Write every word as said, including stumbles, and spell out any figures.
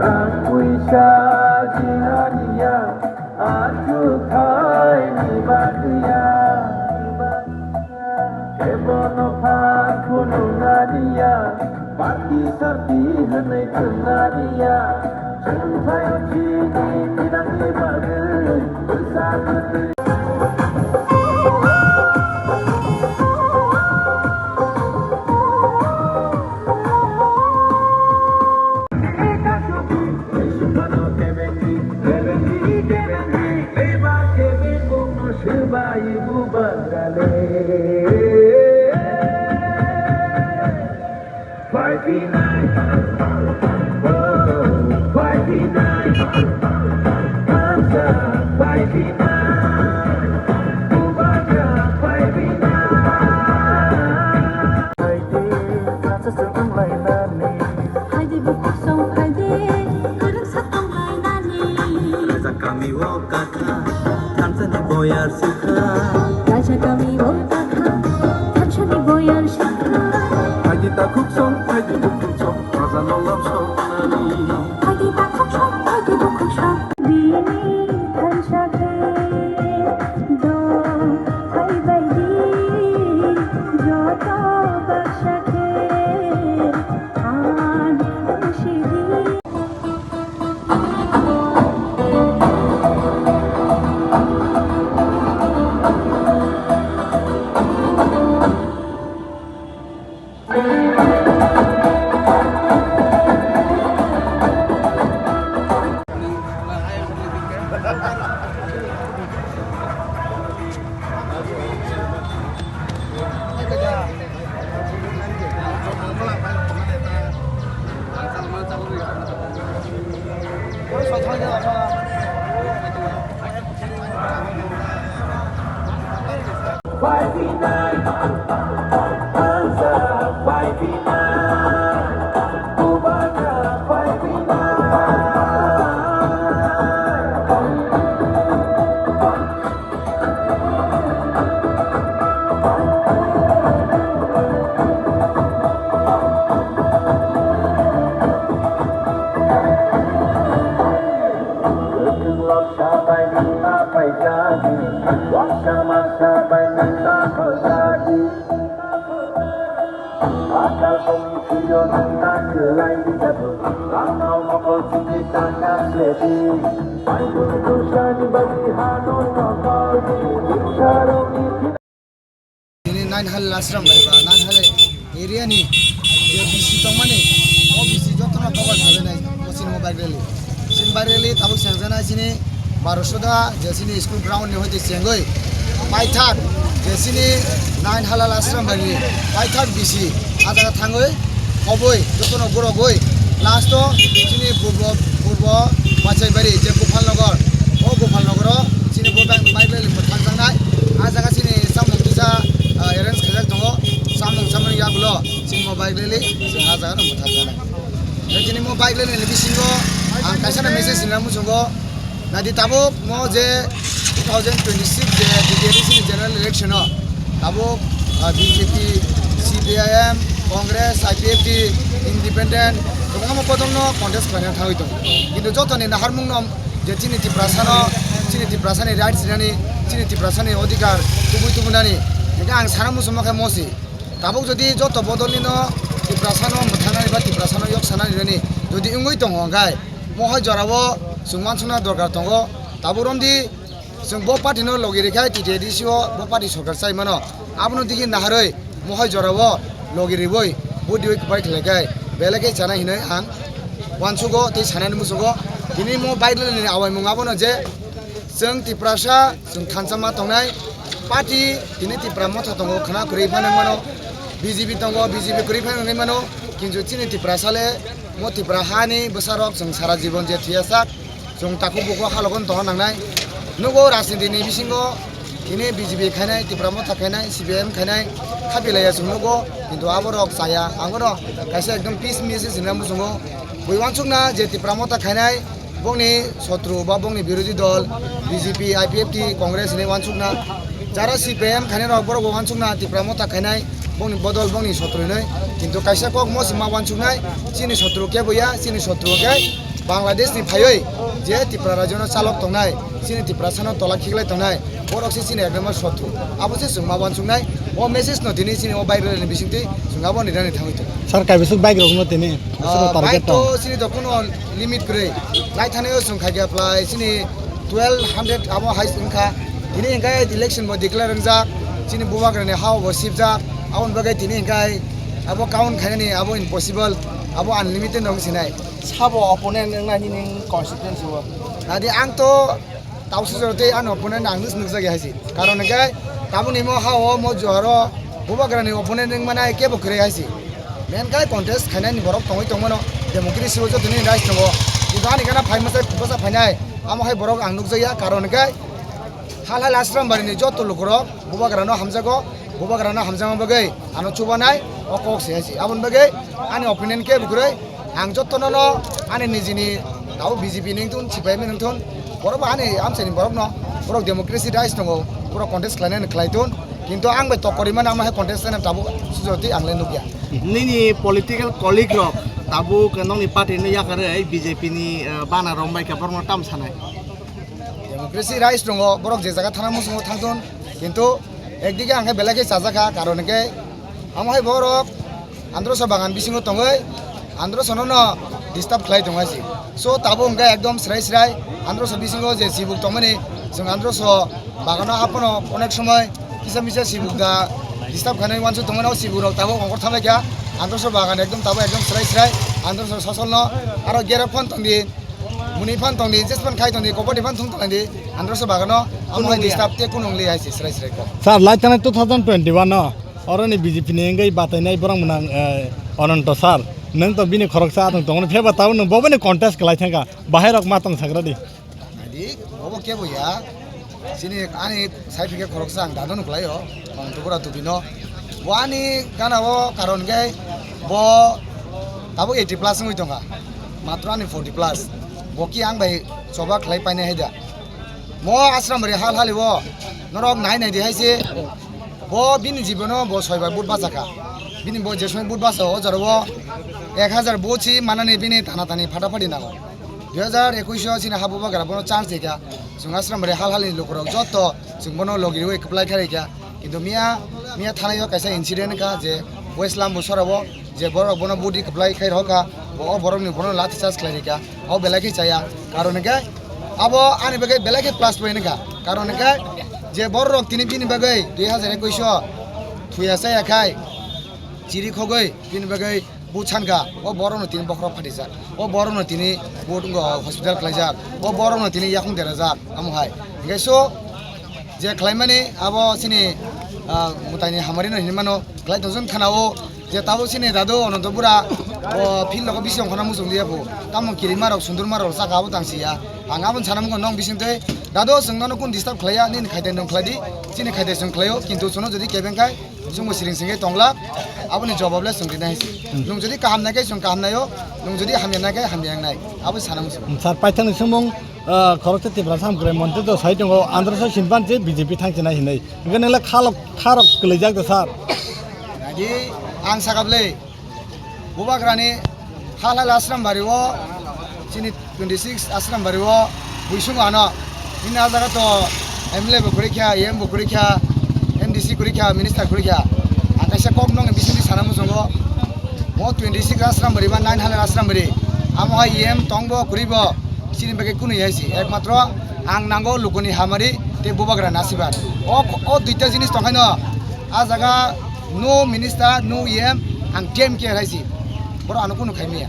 Rang puisa jinaniya, achu khaini bagwiya. Kebono phan phunuknaniya, party sarti hwnwi thumnaniya. Chwng phaio chini thinangni bagwi bwsa bwtwi. Haidi bukhuk song haidi, kwrwngsa tonglainani. Raja kami o katha, thansani boyar sikha. Raja kami o katha, thansani boyar sikha. Haidi takhuk song, haidi bukhuk song, raja no love song nani. Haidi takhuk song, haidi bukhuk song. Bini thansa khe do phaibaidi, joto baksa khe an sidi. Nini Nainhal Ashram bai ba Nainhal area ni je B C tongmani, o B C jotono cover khainai, o chini mo bike rally. Chini bike rally tabuk sengjaknai chini Barosoda je chini school ground ni hoite chengoi paithak je chini Nainhal Ashram bai ni paithak B C a jaga thangoi. Oboi jotono borok oi last o chini purbo purbo Pachaibari je Gopalnagar, o Gopalnagar o chini bo bike rally mwthangjaknai. A jaga chini samung kisa, ah, arrange khaijak tongo, samung samung yagulo chini bo bike rally chwng a jaga no mwthangjaknai. Tei chini bo bike rally ni bisingo ang kaisa na message sinna muchungo. Naidi tabuk mo je two thousand twenty-six je B J D C ni general election o tabuk, ah, B J P, C P I M, Congress, I P F T, Independent kwbangma bodolno contest khlaina thangwi tongo. Kintu jotoni naharmungno je chini Tiprasano, chini Tiprasani rights rinani, chini Tiprasani odhikar kubui tubunani, hingke ang sana muchungma khe mosi. Tabuk jodi joto bodolnino Tiprasano mwthangnani ba Tiprasano yok sanani rani jodi wngwi tongo hwnkhe, mohai jorao chwng uansukna dorkar tongo. Tabuk romdi chwng bo party no logi rikha, T T A D C o bo party sorkar chai mano. Abono digi naharwi mohai jorao logi riwi vote riwi kwbai khlai khe belai khe chanai hinwi ang uansugo tei sanani muchungo. Tini mo bike rally ni awaimung abono je chwng Tiprasa chwng thansa ma tongnai party tini Tipra motha tongo, khwna kwrwi phano wngmano, B J P tongo, B J P kwrwi phano wngwi mano, kintu chini Tiprasa le mo Tipra hani bwsarok chwng sara jibon je thuya sak, chwng takhuk bukhuk halogo tongna nangnai. Nugo rajniti ni bisingo Tini B J P khainai, Tipra Motha khainai, C P I M khainai, khapi laiya chwng nugo, kintu aborok chaya. Ang bono kaisa ekdom peace message hinwi muchungo. Bui uansukna je Tipra Motha khainai, bongni sotru ba bongni birodhi dol, B J P, I P F T, Congress hinwi uansukna. Jara C P I M khainai rok borok bo uansukna Tipra Motha khainai, bongni bodol bongni sotru hinwi. Kintu kaisa kok mo se ma uansuknai, chini sotru kebo ya, chini sotru khe Bangladesh ni phaiwi je Tipra rajyo no chalok tongnai, chini Tiprasa no tola khiklai tongnai, borok se chini ekdom sotru. Abo se chwng ma uansuknai, o message no tini chini o bike rally ni bisingtwi chwng abo ni rani thangwi tongo. Sir, kaibisuk bike rok no tini, ah, target bike to tong. Chini to kuno limit kwrwi. Lai thani o chwng khai khe apply chini twelve hundred abo hai wngkha. Tini hingkai election bo declare wngjak, chini bubagrani ha bo sibjak, aboni bagwi tini hingkai abo count khainani abo impossible, abo unlimited no wngsinai. Sabo opponent wngna nini constituency o? Nadi ang to tausi jora tei ano opponent ang nus nukjak ya haisi. Karon hingkai tabukni mo ha o mo juharo bubagrani opponent wngmana kebo kwrwi haisi. Main khe contest khainani borok tongwi tongmano, democracy o jotoni rights tongo. Kintu ani gana phai masa, masa phainai, amo hai borok ang nukjakya, karon hingkhe hal hal Ashram Bari ni joto lukurok bubagrano hamjago, bubagrano hamjakma bagwi ano chubanai o kok se hai se. Aboni bagwi ani opinion khe bukrwi ang jotono no ani nijini tabo B J P ni wngthun, C P I M ni wngthun, borok bo ani amchaini borok no, borok democracy rights tongo, borok contest khlainani khlai thun, kintu ang bai tokkori mano, amo hai contest khlaina tabuk sujoti ang le nukya. Nini political colleague rok tabuk nokni party no yakarwi B J P ni, eh, bana rombai khe borokno tam sanai? Democracy rights tongo, borok je jaga thana muchungo thangthun, kintu ekdike ang khe belai khe chajakha, karon hwnkhe amo hai borok androso bagan bisingo tongwi androso no no disturb khlai tongo hai se. So tabuk hwnkhe ekdom srai srai androso bisingo je sibuk tongmani, chwng androso bagano haphano onek somoi kisa misa sibuk da disturb khainai uansuk tongmani, o sibuk rok tabuk ongkhor thamlaikha. Androso bagan ekdom tabuk ekdom srai srai androso sosol no aro gerok phone tongdi. Muni phan tongdi, jes phan khai tongdi, kopor di phan thung tongdi, androso bagano, amo hai disturb te kunung li hai se srai srai ko. Sir, lai thani two thousand twenty-one no, oro ni B J P ni wngwi batainai borok mwnang, eh, Ananto sir. Nwng to bini khoroksa atwng tongmani phiyaba tabuk nwng bo bini contest khlai thangkha, bahai rok ma tong sagra di. Adi, obo kebo ya. Chini ani side hwnkhe khoroksa ang dano nukhlaio, ang tubura tubino. Bo ani gana o karon khe bo tabuk eighty plus wngwi tongkha, matro ani forty plus. Bo ki ang bai choba khlai painai hai da? Mo Ashram Bari hal hali o norok nai nai di hai se. Bo bini jibono bo soi bar vote bachakha. Bini bo je somoi vote bacha o jora o ek hajar vote si manani bini thana thani phata phati nango. Dui hajar ekwis o chini ha bubagra bono chance rikha. Chwng Ashram Bari hal halni lukurok joto chwng bono logi rwi kwplai kha rikha. Kintu miya, miya thanai o kaisa incident wngkha je West Lambu sora o je borok bono budi kwplai khai rokha, bo o borokni bono lathi charge khlai rikha. O belai khe chaya. Karon hwnkhe abo ani bagwi belai khe plus point wngkha. Karon hwnkhe je borok tini bini bagwi dui hajar ekwis o thuya chaya khai chiri khogwi bini bagwi buchanka, o borokno tini bokhorok phatijak, o borokno tini bo-, hospital khlaijak, o borokno tini yakung derajak, amo hai. Hingke so, je khlaimani abo chini, ah, mwtaini hamari no hinwi mano, khlai tongsa thana o, je tabuk chini dadu Ananto bura, o field rogo bisi ongkhorna muchung liya bo, tamo kirima rok, sundurma rok saka abo tang siya. Ang aboni sana mungkha nong bising tei, dadu chwng nono kun disturb khlaiya, nini khaite nwng khlai di, chini khaite chwng khlaio, kintu chwngno jodi kebeng khai, Chwngbo siring singwi tongla, aboni jobab le chwng rinai hai se. Hmm. Nwng jodi kaham nai khe chwng kaham nai o, nwng jodi hamya nai khe hamya wngnai. Abo sana muchung. Sir, paithakni swngmung, ah, khoroksa Tiprasa Hamkrai Montri to sai tongo, androso simpan se B J P thangchinai hinwi. Hwnkhe nwngle khalok, kharok kwlaijak da, sir? Agi ang sakap le. Bubagrani halal Ashram Bari o chini twenty six Ashram Bari o buisung ano. Nini a jaga to M L A bo kwrwi kha, E M bo kwrwi kha, M D C kwrwi kha, minister kwrwi kha. Ang kaisa kok nokni bisingtwi sana muchungo. Mo twenty six Ashram Bari ba nine halal Ashram Bari. Amo hai E M tong bo kwrwi bo chini bagwi kunu hai se. Ekmatro ang nango lukuni hamari tei bubagrani asirwad. O, o duita jinis tongkhaino a jaga no minister, no E M, ang D M K hai se. Borok ano kunu khai maya.